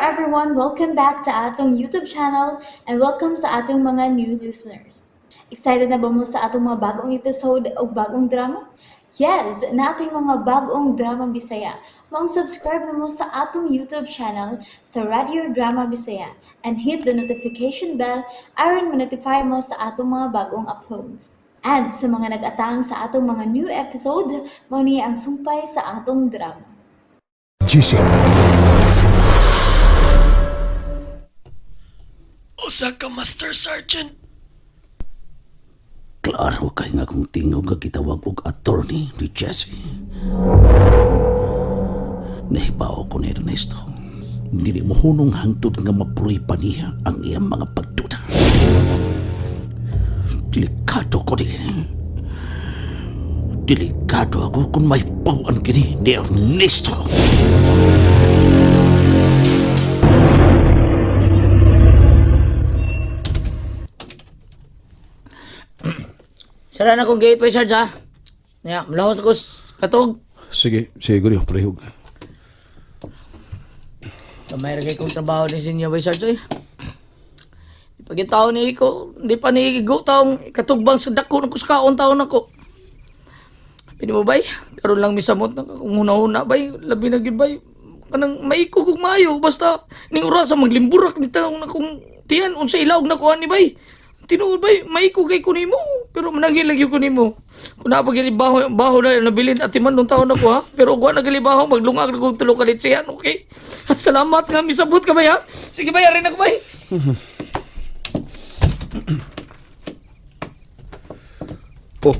everyone! Welcome back to atong YouTube channel and welcome sa atong mga new listeners. Excited na ba mo sa atong mga bagong episode o bagong drama? Yes, nating mga bagong drama Bisaya. Maong subscribe na mo sa atong YouTube channel sa Radio Drama Bisaya and hit the notification bell aron ma-notify mo sa atong mga bagong uploads. And sa mga nag-atang sa atong mga new episode, mao ni ang sumpay sa atong drama. GC. Usa ka Master Sergeant. Klaro kay nga kung tingog nga gitawag og attorney ni Jesse. Nahibaw ko ni Ernesto. Dili mo hunong hangtod nga mapuloy pa niya ang iyang mga pagduda. Delikado ko din. Delikado ako kung may bawan kini ni Ernesto. Sara na kong gate pa, Sarge, ha? Ya, mulahos ko katog. Sige, sige, Guryo, parehog. Kamay ra kay kong trabaho ni Senior bay, Sarge, eh. Di pa gitaw ni ko, di pa ni igo taong katugbang sa dako ng kuskaon taon ako. Pini mo bay, karon lang misamot na kung huna-huna bay, labi na gyud bay. Kanang maiko kog maayo basta ning orasa maglimburak ni taong na kong tiyan unsa ilawg na kuan ni bay. Tinuod bay, maiko kay ko nimo, pero mananghil lagi ko nimo. Kung napag baho baho na nabilin at timan nung taon ako ha, pero wa na galibaho maglungag na kog tulo ka litsihan, okay? Salamat nga misabot ka bay ha. Sige bay, arin ako bay. Oh,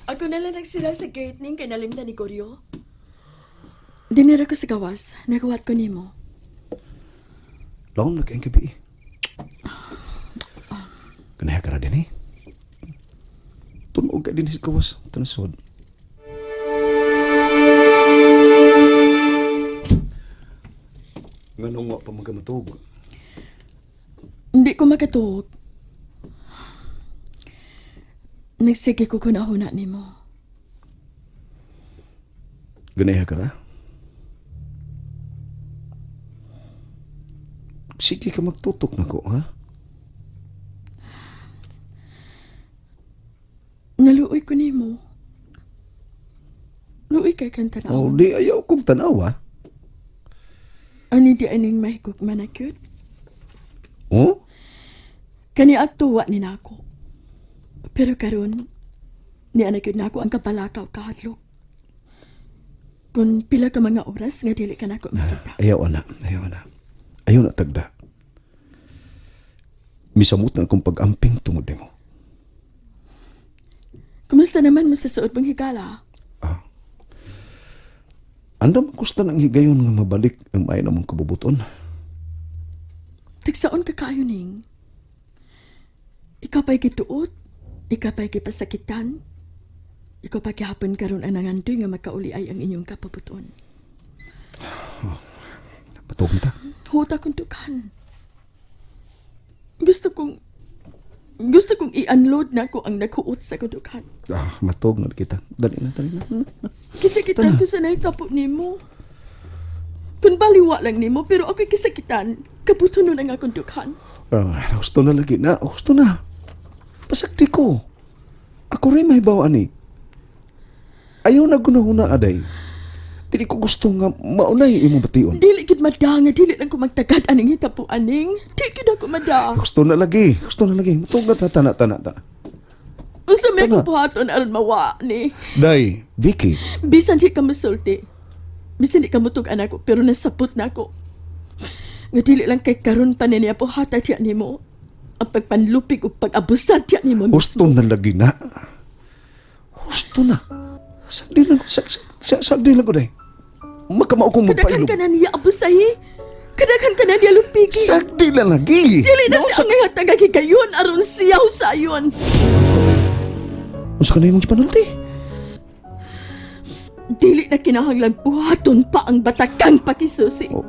Ako na lang nagsira sa gate ning kay nalimtan ni Goryo. Dinira ko sa gawas, nagawat ko nimo. laom na kayong gabi. Kanaha ka ra din eh. Tunog ka din sa kawas. Tanasod. Nganong wa pa magamatog? Hindi ko makatuog. Nagsige ko kunahuna nimo. Ganaha ka ra? Sige ka magtutok na ko, ha? Naluoy ko nimo. Luoy kay kang tanaw. Oh, di ayaw kong tanawa. Ani di aning mahigog manakyut? Oh? Kani atuwa ni nako. Pero karon ni anak yun nako ang kapalakaw kahadlok. Kung pila ka mga oras nga dili ka nako makita. Ayaw ana, ayaw ana. Ayaw na tagda. Misamot na akong pag-amping tungod nimo. Kumusta naman mo sa suot mong higala? Ah. Andam gusto ng higayon nga mabalik ang may namong kabubuton. Tagsaon ka kaayo ning. Ikaw pa'y gituot, ikaw pa'y gipasakitan, ikaw pa gihapon karon ang nangandoy nga magkauli ay ang inyong kapabuton. Patog na ta. Huta kong dukan. Gusto kong gusto kong i-unload na ko ang naghuot sa kudukan. Ah, matog na kita. Dali na, dali na. Kisakitan ko sa nahitapo nimo. Kung baliwa lang nimo, pero ako'y kisakitan. Kabuto nun ang akong dukhan. Ah, gusto na lagi na. Gusto na. Pasagdi ko. Ako rin may bawaan eh. Ayaw na gunahuna, aday. Dili ko gusto nga maunay imong bation. Dili gid mada nga dili lang ko magtagad aning hitapo aning. Di gid ako mada. Gusto na lagi. Gusto na lagi. Matog na ta, tana, tana, tana. Unsa may Tama. akong buhaton aron mawa ni. Day, Vicky. Bisan di ka masulti. Bisan di ka mutug anak ko, pero nasapot na ako. Nga dili lang kay karon pa niya buhata diya nimo. Ang pagpanlupig o pag-abusar diya nimo Gusto mismo. na lagi na. Gusto na. Sagdi lang, sagdi lang ko, day. Makamao kong Kadaghan magpailog. ka na niya abusahi. Kadaghan ka na niya lupigi. Sagdi na lagi. Dili na siya ang tagagi gayon aron siyaw sayon. Unsa ka na imong gipanulti? Dili na kinahanglan buhaton pa ang batakang pakisusi. Oh.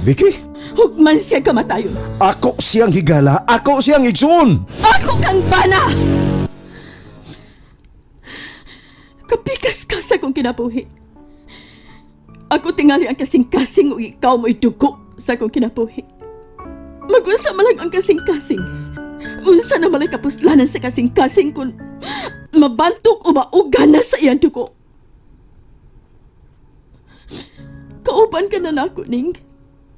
Vicky, Hugman siya kamatayon. ako siyang higala, ako siyang igsoon. Ako kang bana! Kapikas ka sa kong kinabuhi. Ako tingali ang kasing-kasing ug ikaw mo'y dugo sa akong kinabuhi. Magunsa man lang ang kasing-kasing. Unsa na malay kapuslanan sa kasing-kasing kung mabantok o mauga na sa iyang dugo. Kauban ka na nako, Ning.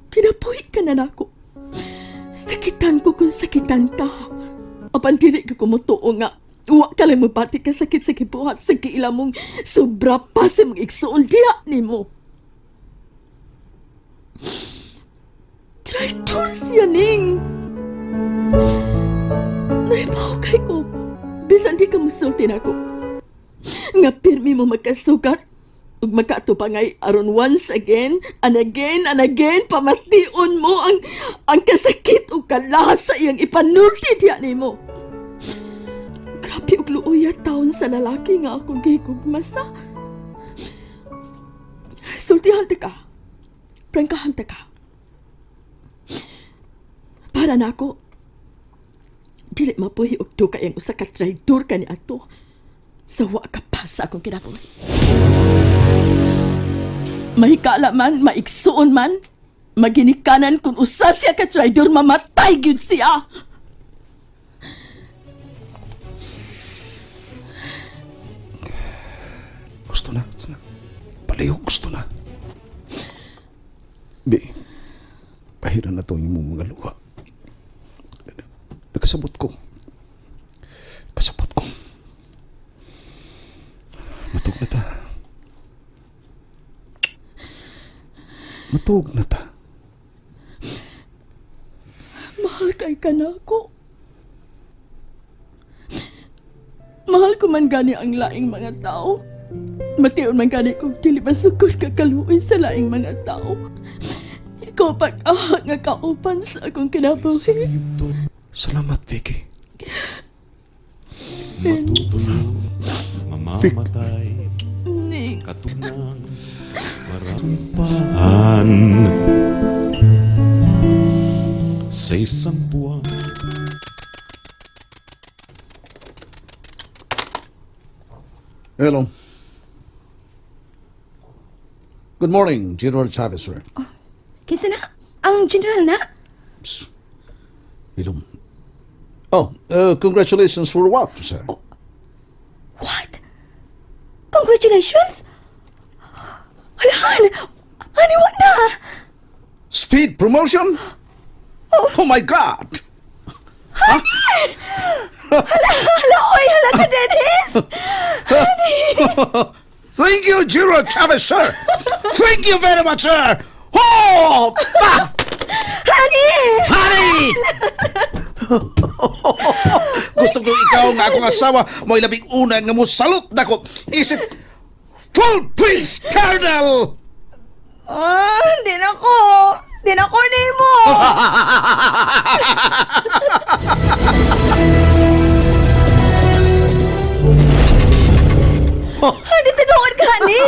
Kinabuhi ka na nako. Sakitan ko kung sakitan ka. Apan dili ko kumutuo nga. Wa ka lang mabati ka sakit sa gibuhat sa giila mong sobra pa sa mga igsuon diha nimo. Traitor siya, Ning! Naibaw kay ko. Bisan di ka musulti nako. Nga pirmi mo magkasugat ug magkatupangay aron once again and again and again pamation mo ang kasakit ug kalaha sa iyang ipanulti diya nimo. Grabe og luoya taon sa lalaki nga akong gihigugma sa. Sultihan ta ka. Prangkahan ta ka. Para nako, dili mapuhi og duka yang usa ka traidor kani ato sa wa ka pa sa akong kinabuhi. Mahikala man, maigsuon man, maginikanan kung usa siya ka traidor, mamatay gyud siya. Gusto na, gusto na. Palihog gusto na. Bi, pahiran na to imong mga luha. Nakasabot ko. Kasabot ko. Matug na ta. Matug na ta. Mahal kay ka na ako. Mahal ko man gani ang laing mga tao. Mation man gani kong dili masukol kakaluoy sa laing mga tao. Ikaw pag-aha nga kauban sa akong kinabuhi. Salamat, Vicky. Matutulog, mamamatay, Ning, katunang marampaan. Sa isang buwan, Hello. Good morning, General Chavez, sir. Kinsa na? Ang general na? Hello. Oh, congratulations for what, sir? What? Congratulations? Alahan! Ani, what na? Speed promotion? Oh my God! Hala, oy, hala ka, Dennis! Thank you, General Chavez, sir! Thank you very much, sir! Oh! Pa! Honey! Honey! Gusto ko ikaw nga akong asawa mo labing una nga mo salute nako. Isip full peace, Colonel! Ah, di na ko. Di na ko nimo. Honey, tinuod ka, honey.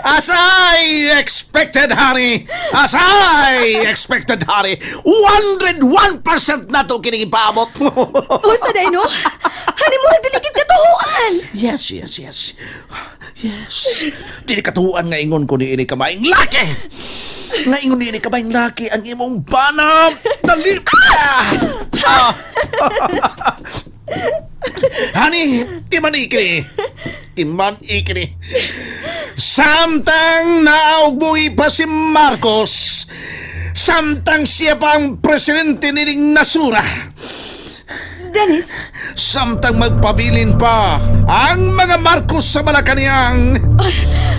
As I expected, honey! As I expected, honey! 101% na to kining ipaabot. Usa day, no? Honey, mura diligid katuhuan. Yes, yes, yes. Yes. Dili katuan nga ingon ko ni ini kamaing laki. Nga ingon ni ini kamaing laki ang imong bana. Dali pa. Ah. Honey, timan ikini. Timan ikini. Samtang naugbuhi pa si Marcos, samtang siya pa ang presidente nining nasura, Dennis, samtang magpabilin pa ang mga Marcos sa Malacanang,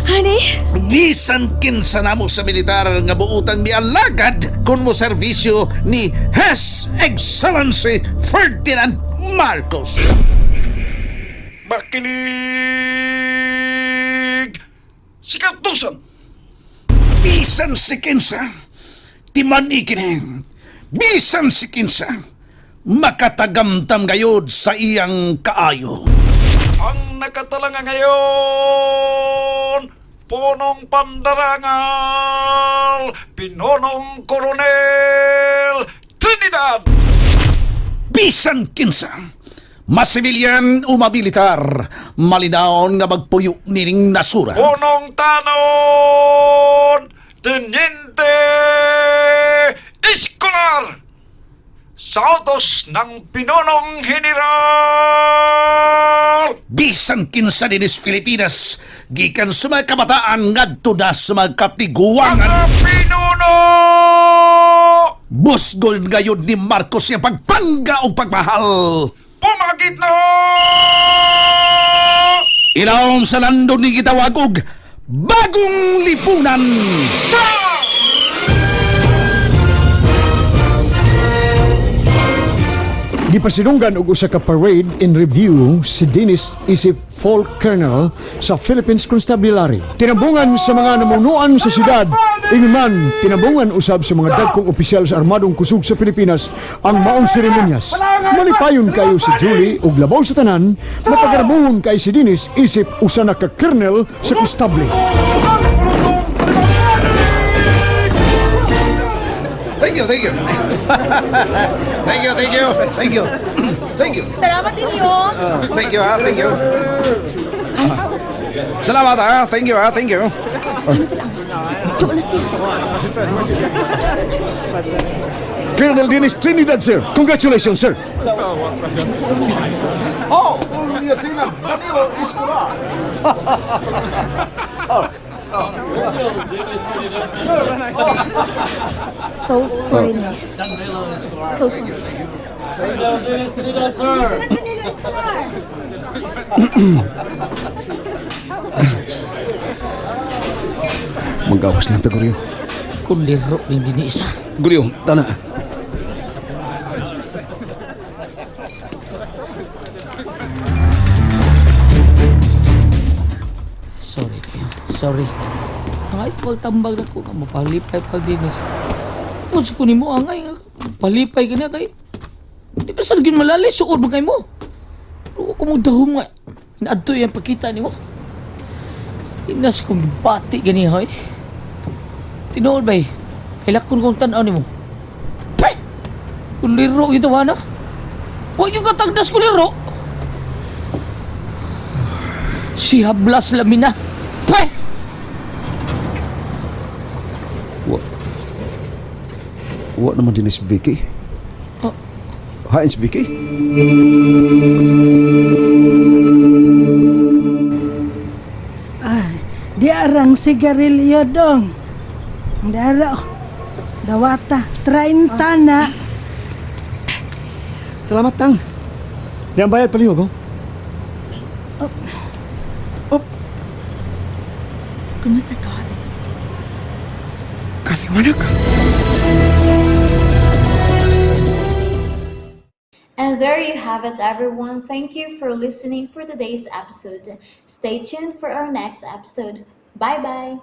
honey, bisan kinsa namo sa militar nga buutang mialagad kun mo serbisyo ni His Excellency Ferdinand Marcos. Makinig! Si Katusan! Bisan si kinsa, timan ikini, bisan si kinsa, makatagamtam gayod sa iyang kaayo. Ang nakatalanga ngayon, Punong Pandarangal, Pinonong Coronel, Trinidad! Bisan kinsa, Masibilyan o mabilitar, malinawon nga magpuyo nining nasura. Punong tanod! Teniente Escolar! Sa utos ng Pinonong General! Bisan kinsa dinis Pilipinas, gikan sa mga kabataan ngadto na sa mga katiguangan. Mga pinuno! Busgol ngayon ni Marcos yung pagpangga o pagmahal. Pumagit na! Ilawom sa landon ni gitawag og bagong lipunan. Gipasinunggan og usa ka parade in review si Dennis isip Folk Colonel sa Philippines Constabulary. Tinambungan sa mga namunuan sa syudad, ingon man tinambungan usab sa mga dagkong opisyal sa armadong kusog sa Pilipinas ang maong seremonyas. Malipayon kayo si Julie ug labaw sa tanan, mapagarbuhon kay si Dennis isip usa na ka colonel sa kustable. Thank you, thank you. Thank you, thank you. Thank you. Thank you. Salamat din yo. Thank you, ah, thank you. Salamat, ah. Thank you, ah, thank you. Ano tala? Doon na siya. Colonel Dennis Trinidad, sir. Congratulations, sir. Ano si Umi? Oh, Lieutenant Danilo Escolar. So sorry, Ning. So sorry. Danilo Escolar! Manggawas lang ta, Guryo. Kuliro ning dinhi isa. Guryo, tana. Sorry kayo. Sorry. Angay pag tambag na ko nga mapalipay pag dinis. Kung sa kunin mo angay nga palipay ka na kay. Di ba sa gyud malali suod ba kay mo? Pero ko mo dahom nga inaadto yung pakita nimo. Inas kong bati gani hoy. Tinuod bay. Kailakon kong tan-aw nimo. Pay! Kuliro gito na. Huwag yung katagdas kuliro. Si Hablas Lamina. Pay! Wa. Wa naman din si Vicky. Oh. Hain si Vicky? Ay, di arang sigarilyo dong. Dara, oh. Dawata, 30 na. Salamat, Tang. Di ang bayad palihog, oh. Kumusta ka, Holly? Kaliwanag. And there you have it, everyone. Thank you for listening for today's episode. Stay tuned for our next episode. Bye bye.